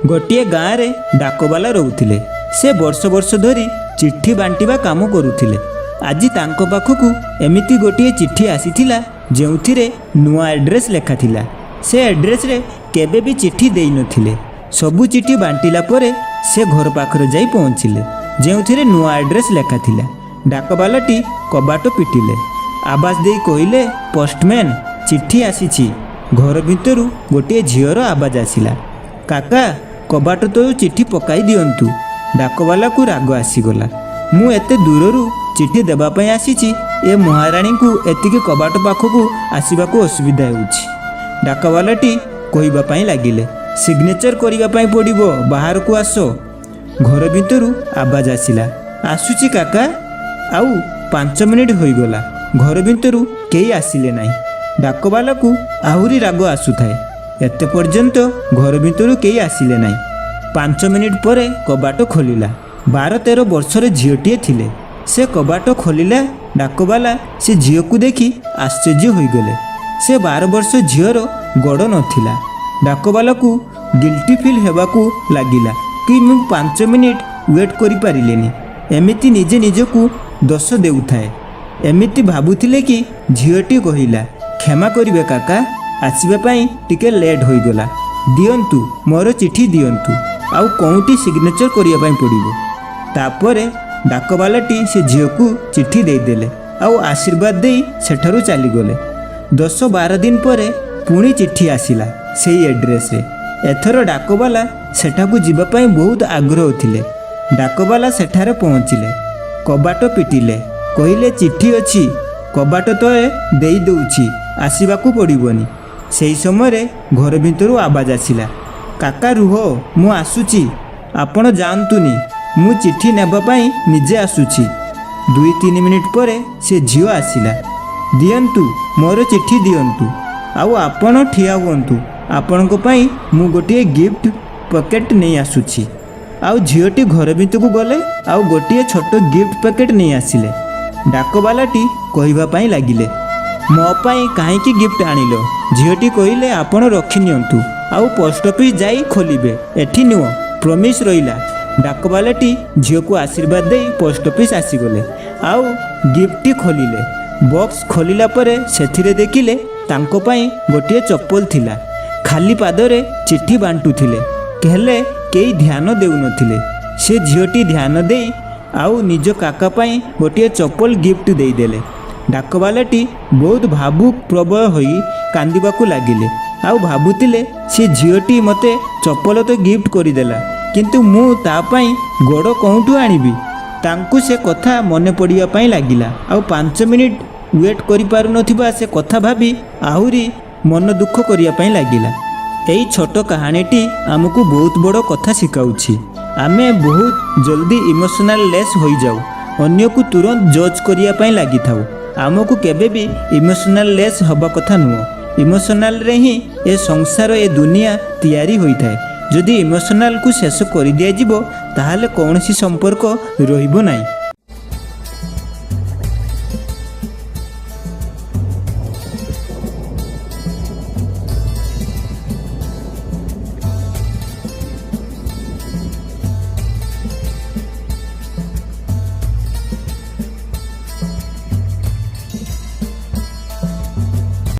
ଗୋଟିଏ ଗାଁରେ ଡାକବାଲା ରହୁଥିଲେ। ସେ ବର୍ଷ ବର୍ଷ ଧରି ଚିଠି ବାଣ୍ଟିବା କାମ କରୁଥିଲେ। ଆଜି ତାଙ୍କ ପାଖକୁ ଏମିତି ଗୋଟିଏ ଚିଠି ଆସିଥିଲା, ଯେଉଁଥିରେ ନୂଆ ଆଡ୍ରେସ୍ ଲେଖାଥିଲା। ସେ ଆଡ୍ରେସ୍ରେ କେବେ ବି ଚିଠି ଦେଇନଥିଲେ। ସବୁ ଚିଠି ବାଣ୍ଟିଲା ପରେ ସେ ଘର ପାଖରେ ଯାଇ ପହଞ୍ଚିଲେ, ଯେଉଁଥିରେ ନୂଆ ଆଡ୍ରେସ୍ ଲେଖାଥିଲା। ଡାକବାଲାଟି କବାଟ ପିଟିଲେ। ଆବାଜ ଦେଇ କହିଲେ, "ପୋଷ୍ଟମ୍ୟାନ୍, ଚିଠି ଆସିଛି।" ଘର ଭିତରୁ ଗୋଟିଏ ଝିଅର ଆବାଜ ଆସିଲା, "କାକା, କବାଟ ତଳୁ ଚିଠି ପକାଇ ଦିଅନ୍ତୁ।" ଡାକବାଲାକୁ ରାଗ ଆସିଗଲା। ମୁଁ ଏତେ ଦୂରରୁ ଚିଠି ଦେବା ପାଇଁ ଆସିଛି, ଏ ମହାରାଣୀଙ୍କୁ ଏତିକି କବାଟ ପାଖକୁ ଆସିବାକୁ ଅସୁବିଧା ହେଉଛି। ଡାକବାଲାଟି କହିବା ପାଇଁ ଲାଗିଲେ, "ସିଗ୍ନେଚର କରିବା ପାଇଁ ପଡ଼ିବ, ବାହାରକୁ ଆସ।" ଘର ଭିତରୁ ଆବାଜ ଆସିଲା, "ଆସୁଛି କାକା।" ଆଉ 5 ମିନିଟ୍ ହୋଇଗଲା, ଘର ଭିତରୁ କେହି ଆସିଲେ ନାହିଁ। ଡାକବାଲାକୁ ଆହୁରି ରାଗ ଆସୁଥାଏ। ଏତେ ପର୍ଯ୍ୟନ୍ତ ଘର ଭିତରୁ କେହି ଆସିଲେ ନାହିଁ। 5 ମିନିଟ୍ ପରେ କବାଟ ଖୋଲିଲା। 12-13 ବର୍ଷର ଝିଅଟିଏ ଥିଲେ। ସେ କବାଟ ଖୋଲିଲା। ଡାକବାଲା ସେ ଝିଅକୁ ଦେଖି ଆଶ୍ଚର୍ଯ୍ୟ ହୋଇଗଲେ। ସେ 12 ବର୍ଷ ଝିଅର ଗୋଡ଼ ନଥିଲା। ଡାକବାଲାକୁ ଗିଲ୍ଟି ଫିଲ୍ ହେବାକୁ ଲାଗିଲା କି ମୁଁ 5 ମିନିଟ୍ ୱେଟ୍ କରିପାରିଲିନି। ଏମିତି ନିଜେ ନିଜକୁ ଦୋଷ ଦେଉଥାଏ। ଏମିତି ଭାବୁଥିଲେ କି ଝିଅଟି କହିଲା, "କ୍ଷମା କରିବେ କାକା, ଆସିବା ପାଇଁ ଟିକେ ଲେଟ୍ ହୋଇଗଲା। ଦିଅନ୍ତୁ, ମୋର ଚିଠି ଦିଅନ୍ତୁ। ଆଉ କେଉଁଠି ସିଗ୍ନେଚର କରିବା ପାଇଁ ପଡ଼ିବ?" ତାପରେ ଡାକବାଲାଟି ସେ ଝିଅକୁ ଚିଠି ଦେଇଦେଲେ ଆଉ ଆଶୀର୍ବାଦ ଦେଇ ସେଠାରୁ ଚାଲିଗଲେ। 10-12 ଦିନ ପରେ ପୁଣି ଚିଠି ଆସିଲା ସେଇ ଆଡ୍ରେସରେ। ଏଥର ଡାକବାଲା ସେଠାକୁ ଯିବା ପାଇଁ ବହୁତ ଆଗ୍ରହ ଥିଲେ। ଡାକବାଲା ସେଠାରେ ପହଞ୍ଚିଲେ। କବାଟ ପିଟିଲେ। କହିଲେ, "ଚିଠି ଅଛି, କବାଟ ତଳେ ଦେଇ ଦେଉଛି, ଆସିବାକୁ ପଡ଼ିବନି।" ସେହି ସମୟରେ ଘର ଭିତରୁ ଆବାଜ ଆସିଲା, "କାକା ରୁହ, ମୁଁ ଆସୁଛି। ଆପଣ ଯାଆନ୍ତୁନି, ମୁଁ ଚିଠି ନେବା ପାଇଁ ନିଜେ ଆସୁଛି।" 2-3 ମିନିଟ୍ ପରେ ସେ ଝିଅ ଆସିଲା। "ଦିଅନ୍ତୁ, ମୋର ଚିଠି ଦିଅନ୍ତୁ। ଆଉ ଆପଣ ଠିଆ ହୁଅନ୍ତୁ, ଆପଣଙ୍କ ପାଇଁ ମୁଁ ଗୋଟିଏ ଗିଫ୍ଟ ପ୍ୟାକେଟ୍ ନେଇ ଆସୁଛି।" ଆଉ ଝିଅଟି ଘର ଭିତରକୁ ଗଲେ ଆଉ ଗୋଟିଏ ଛୋଟ ଗିଫ୍ଟ ପ୍ୟାକେଟ୍ ନେଇ ଆସିଲେ। ଡାକବାଲାଟି କହିବା ପାଇଁ ଲାଗିଲେ, "ମୋ ପାଇଁ କାହିଁକି ଗିଫ୍ଟ ଆଣିଲ?" ଝିଅଟି କହିଲେ, "ଆପଣ ରଖିନିଅନ୍ତୁ ଆଉ ପୋଷ୍ଟ ଅଫିସ୍ ଯାଇ ଖୋଲିବେ, ଏଠି ନୁହଁ। ପ୍ରମିସ୍ ରହିଲା।" ଡାକବାଲାଟି ଝିଅକୁ ଆଶୀର୍ବାଦ ଦେଇ ପୋଷ୍ଟ ଅଫିସ୍ ଆସିଗଲେ ଆଉ ଗିଫ୍ଟଟି ଖୋଲିଲେ। ବକ୍ସ ଖୋଲିଲା ପରେ ସେଥିରେ ଦେଖିଲେ ତାଙ୍କ ପାଇଁ ଗୋଟିଏ ଚପଲ ଥିଲା। ଖାଲି ପାଦରେ ଚିଠି ବାଣ୍ଟୁଥିଲେ, ହେଲେ କେହି ଧ୍ୟାନ ଦେଉନଥିଲେ। ସେ ଝିଅଟି ଧ୍ୟାନ ଦେଇ ଆଉ ନିଜ କାକା ପାଇଁ ଗୋଟିଏ ଚପଲ ଗିଫ୍ଟ ଦେଇଦେଲେ। ଡାକବାଲାଟି ବହୁତ ଭାବୁକ ପ୍ରବଳ ହୋଇ କାନ୍ଦିବାକୁ ଲାଗିଲେ ଆଉ ଭାବୁଥିଲେ, ସେ ଝିଅଟି ମୋତେ ଚପଲ ତ ଗିଫ୍ଟ କରିଦେଲା, କିନ୍ତୁ ମୁଁ ତା ପାଇଁ ଗୋଡ଼ କେଉଁଠୁ ଆଣିବି? ତାଙ୍କୁ ସେ କଥା ମନେ ପଡ଼ିବା ପାଇଁ ଲାଗିଲା ଆଉ 5 ମିନିଟ୍ ୱେଟ୍ କରିପାରୁନଥିବା ସେ କଥା ଭାବି ଆହୁରି ମନ ଦୁଃଖ କରିବା ପାଇଁ ଲାଗିଲା। ଏଇ ଛୋଟ କାହାଣୀଟି ଆମକୁ ବହୁତ ବଡ଼ କଥା ଶିଖାଉଛି। ଆମେ ବହୁତ ଜଲ୍ଦି ଇମୋସନାଲ୍ ଲେସ୍ ହୋଇଯାଉ। ଅନ୍ୟକୁ ତୁରନ୍ତ ଜଜ୍ କରିବା ପାଇଁ ଲାଗିଥାଉ। ଆମକୁ କେବେ ବି ଇମୋସନାଲ୍ ଲେସ୍ ହେବା କଥା ନୁହଁ। ଇମୋସନାଲରେ ହିଁ ଏ ସଂସାର, ଏ ଦୁନିଆ ତିଆରି ହୋଇଥାଏ। ଯଦି ଇମୋସନାଲକୁ ଶେଷ କରିଦିଆଯିବ, ତାହେଲେ କୌଣସି ସମ୍ପର୍କ ରହିବ ନାହିଁ।